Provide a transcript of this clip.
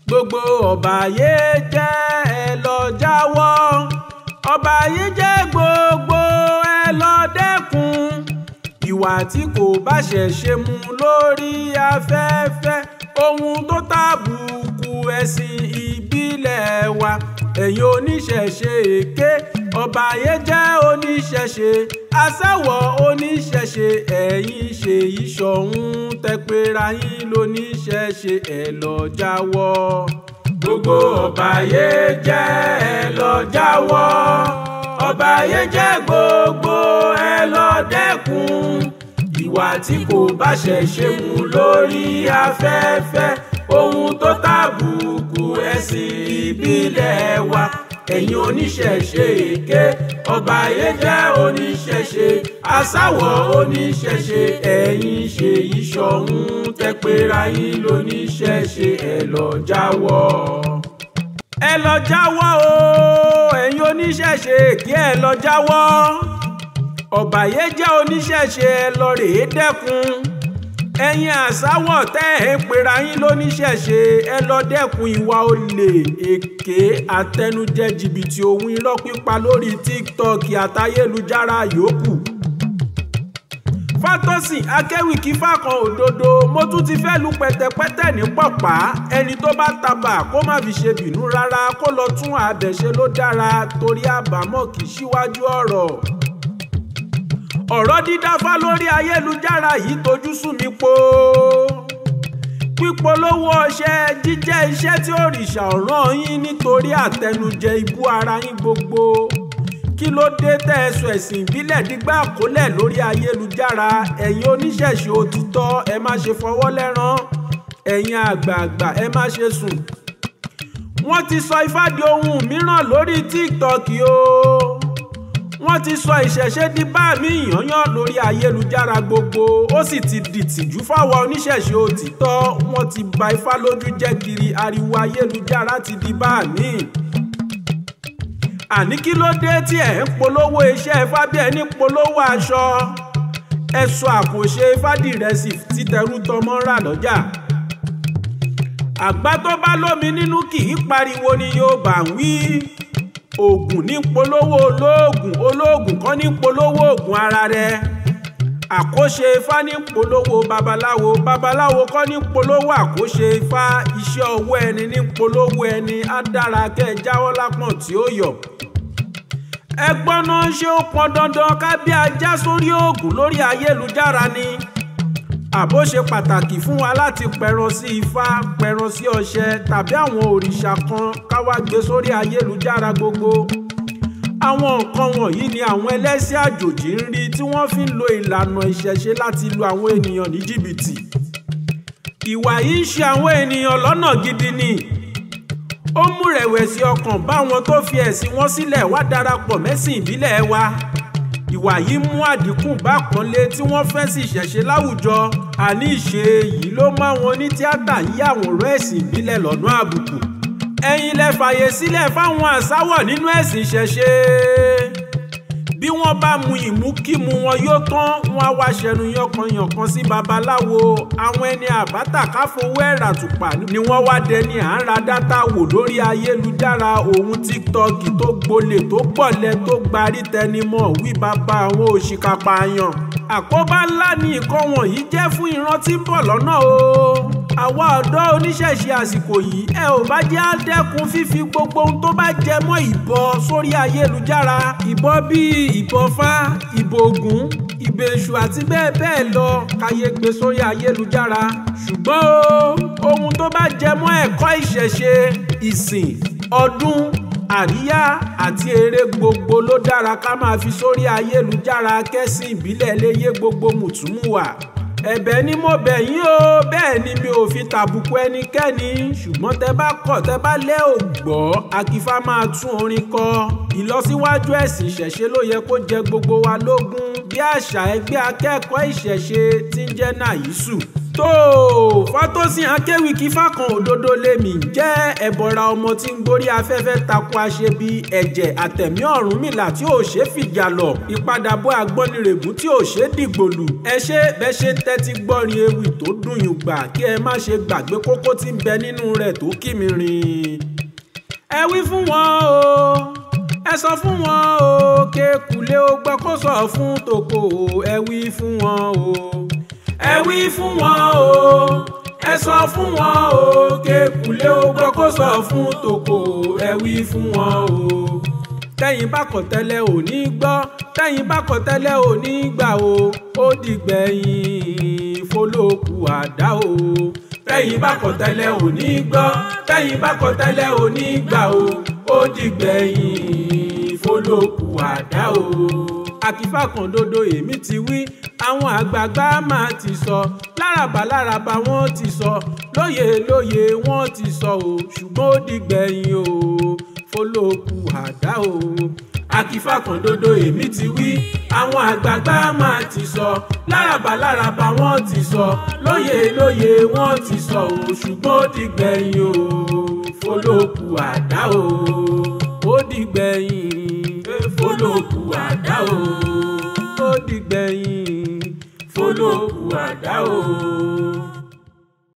Gbogbo ọ̀bàyé jẹ́ ẹ lọ jáwọ́, ọ̀bàyé jẹ́ gbogbo ẹ lọ dẹ́kun. Ìwà tí kò bá ṣẹ̀ṣẹ̀ mu lórí afẹ́fẹ́, ohun tó tàbùkù ẹ̀sìn ìbílẹ̀ wa. Ẹ̀yin oníṣẹ̀ṣe èké, ọ̀bàyé jẹ́ oníṣẹ̀ṣe, aṣẹ́wọ̀ oníṣẹ̀ṣe, ẹ̀yin ṣe ìṣọ̀hún tẹpẹ́ra yín lóníṣẹ̀ṣe, ẹ lọ jáwọ́. Gbogbo ọ̀bàyé jẹ́ ẹ lọ jáwọ́, ọ̀bàyé jẹ́ gbogbo ẹ lọ dẹ́kun. Ìwà tí kò bá ṣẹ̀ṣẹ̀ mu lórí afẹ́fẹ́, ohun tó tàbùkù ẹ̀sìn ìbílẹ̀ wa. Ẹ̀yin oníṣẹ̀ṣe èké, ọ̀bàyé jẹ́ oníṣẹ̀ṣe, aṣáwọ̀ oníṣẹ̀ṣe, ẹ̀yin ṣe ìṣọ̀hún tẹpẹ́ra yín lóníṣẹ̀ṣe, ẹ lọ jáwọ́. Ẹ lọ jáwọ́ o, ẹ̀yin oníṣẹ̀ṣe èké, ẹ lọ jáwọ́. Ọ̀bàyé jẹ́ oníṣẹ̀ṣe, ẹ lọ rèé dẹ́kun. Ẹ̀yin àsáwọ̀ tẹ́ ẹ̀ ń pera yín lóníṣẹ̀ṣe, ẹ lọ dẹ́kun ìwà olè, èké, àtẹnujẹ, jìbìtì, ohun irọ́ pípa lórí TikTok àtayélujára yòókù. Fátósìn akéwì kí fákan òdodo, mo tún ti fẹ́ lu pẹ̀tẹ̀pẹ́tẹ̀ ní pọ̀pá. Ẹni tó bá tabà kó má fi ṣe bínú rárá, kó lọ tún àbẹ̀ṣe ló dára, torí àbámọ̀ kì í ṣíwájú ọ̀rọ̀. Ọ̀rọ̀ dídáfá lórí ayélujára yìí tojú sú mi po. Pípolówó ọṣẹ jíjẹ́ iṣẹ́ tí òrìṣà ọ̀ràn yín nítorí àtẹnujẹ ibú ara yín gbogbo. Kí ló dé tẹ́ ẹ sọ ẹ̀sìn ìbílẹ̀ dígbà kólẹ̀ lórí ayélujára? Ẹ̀yin oníṣẹ̀ṣe òtítọ́, ẹ má ṣe fọwọ́ lẹ́rán. Ẹ̀yin àgbààgbà, ẹ má ṣe sùn. Wọ́n ti sọ Ifá di ohun mìíràn lórí TikTok o. Wọ́n ti sọ ìṣẹ̀ṣe di bá mi yànyàn lórí ayélujára gbogbo. Ó sì ti dìtìjú fáwọn oníṣẹ̀ṣe òtítọ́. Wọ́n ti ba Ifá lójú jẹ́ kiri, ariwo ayélujára ti di bá mi. Àní kí ló dé tí ẹ̀ ń polówó iṣẹ́ Ifá bí ẹni polówó aṣọ? Ẹ sọ àkòṣe Ifá dìrẹsì títẹrú tọmọ rà lọ́jà. Àgbá tó bá lómi nínú kì í pariwo ni yóò bá ń wí. Ògùn ní polówó olóògùn, olóògùn kan ní polówó ògùn ara rẹ̀. Àkóṣe Ifá ní polówó babaláwo, babaláwo kọ́ ní polówó àkóṣe Ifá. Iṣẹ́ ọwọ́ ẹni ní polówó ẹni, á dára kẹ́ ẹ jáwọ́ lápọ̀n tí ó yọ̀. Ẹgbọ́n náà, ṣé ó pọn dandan ká bí ajá sórí ògùn lórí ayélujára ni? Àbó ṣe pàtàkì fún wa láti pẹran sí Ifá, pẹran sí ọṣẹ tàbí àwọn òrìṣà kan ká wá gbé sórí ayélujára gbogbo. Àwọn nǹkan wọ̀nyí ni àwọn ẹlẹ́sìn àjòjì ń rí tí wọ́n fi ń lo ìlànà ìṣẹ̀ṣe láti lu àwọn ènìyàn ní jìbìtì. Ìwà yìí ń ṣe àwọn ènìyàn lọ́nà gidi ni. Ó mú rẹ̀wẹ̀sì ọkàn bá wọn tó fi ẹ̀sìn wọn sílẹ̀ wá darapọ̀ mẹ́sìn ìbílẹ̀ wa. Ìwà yìí mú àdínkù bá pọ́nlé tí wọ́n fẹ́ sí ìṣẹ̀ṣe láwùjọ. Àní ìṣe yìí ló mú àwọn onítíátà yí àwòrán ẹ̀sìn ìbílẹ̀ lọ́nà àbùkù. Ẹ̀yin lẹ fàyè sílẹ̀ fáwọn àsáwọ̀ nínú ẹ̀sìn ìṣẹ̀ṣe. Bí wọ́n bá mu ìmúkímu wọn yóò tán, wọn á wá ṣẹnu yànkanyànkan sí babaláwo. Àwọn ẹni àbátà káfowó ẹ̀rà tùpà ni wọ́n wá dẹni à ń ra dátà wò lórí ayélujára òun TikTok tó gbolè tó pọ̀lẹ́ tó gbarí tẹnimọ̀ wí bàbá àwọn òṣìkà pààyàn. Àkóbá ńlá ni nǹkan wọ̀nyí jẹ́ fún ìran tí ń bọ̀ lọ́nà o. Àwa ọ̀dọ́ oníṣẹ̀ṣe àsìkò yìí, ẹ ò bá jẹ́ á dẹ́kun fífi gbogbo ohun tó bá jẹ mọ́ ìbọ sórí ayélujára. Ìbọ bíi ìbọn fá, ìbò Ògún, ìbò Èṣù àti bẹ́ẹ̀ bẹ́ẹ̀ lọ káyé gbé sórí ayélujára. Ṣùgbọ́n o, ohun tó bá jẹ mọ́ ẹ̀kọ́ ìṣẹ̀ṣe, ìsìn, ọdún, àríyá àti eré gbogbo ló dára ká máa fi sórí ayélujára kẹ́sìn ìbílẹ̀ léyé gbogbo mùtúmùwà. Ẹ̀bẹ̀ ni mo bẹ̀ yín o, bẹ́ẹ̀ ni mi ò fi tàbùkù ẹnikẹ́ni, ṣùgbọ́n tẹ bá kọ̀ tẹ bá lẹ́ ò gbọ́, Akífá máa tún orin kọ. Ìlọsíwájú ẹ̀sìn ìṣẹ̀ṣe ló yẹ kó jẹ gbogbo wa lógún, bí àṣà ẹgbẹ́ akẹ́kọ̀ọ́ ìṣẹ̀ṣe tí ń jẹ́ Nàyísù. Tó Fátósìn akéwì kí fákan òdodo lèmi ń jẹ́ ẹ̀bọ̀ra ọmọ tí ń gorí afẹ́fẹ́ takò àṣebi ẹ̀jẹ̀ àtẹ̀mí Ọ̀rúnmìlà tí ò ṣe fìjà lọ ìpadàbọ̀ àgbọnnìrègún tí ò ṣe dìgbòlù. Ẹ ṣe bẹ́ ṣe ń tẹ́tí gbọ́rin ewì tó dùn yùn gbà kí ẹ má ṣe gbàgbé kókó tí ń bẹ nínú rẹ̀ tó kì mí rìn. Ẹ wí fún wọn o, ẹ sọ fún wọn o, kékulé ó gbọ́ kó sọ fún tòkó o, ẹ wí fún wọn o. Ẹ wí fún wọn o, ẹ sọ fún wọn o, kékulé ó gbọ́ kó sọ fún tòkó o, ẹ wí fún wọn o. Tẹ́yìn bá kọ̀ tẹ́lẹ̀ ò ní gbọ́, tẹ́yìn bá kọ̀ tẹ́lẹ̀ ò ní gbà o, ó dìgbẹ̀yìn fọlọ́kù àdá o. Tẹ́yìn bá kọ̀ tẹ́lẹ̀ ò ní gbọ́, tẹ́yìn bá kọ̀ tẹ́lẹ̀ ò ní gbà o, ó dìgbẹ̀yìn fọlọ́kù àdá o. Àkìfà kan dodo èmi ti wí, àwọn àgbààgbà máa ti sọ, lárabà lárabà wọ́n ti sọ, lóye lóye wọ́n ti sọ o, ṣùgbọ́n ó dìgbẹ̀yìn o fọlọ́kù àdá o. Àkìfà kan dodo èmi ti wí, àwọn àgbààgbà máa ti sọ, lárabà lárabà wọ́n ti sọ, lóye lóye wọ́n ti sọ o, ṣùgbọ́n ó dìgbẹ̀yìn o fọlọ́kù àdá o. Ó dìgbẹ̀yìn fọlọ́kù àdá o. Ó dìgbẹ̀yìn fọlọ́kù àdá o.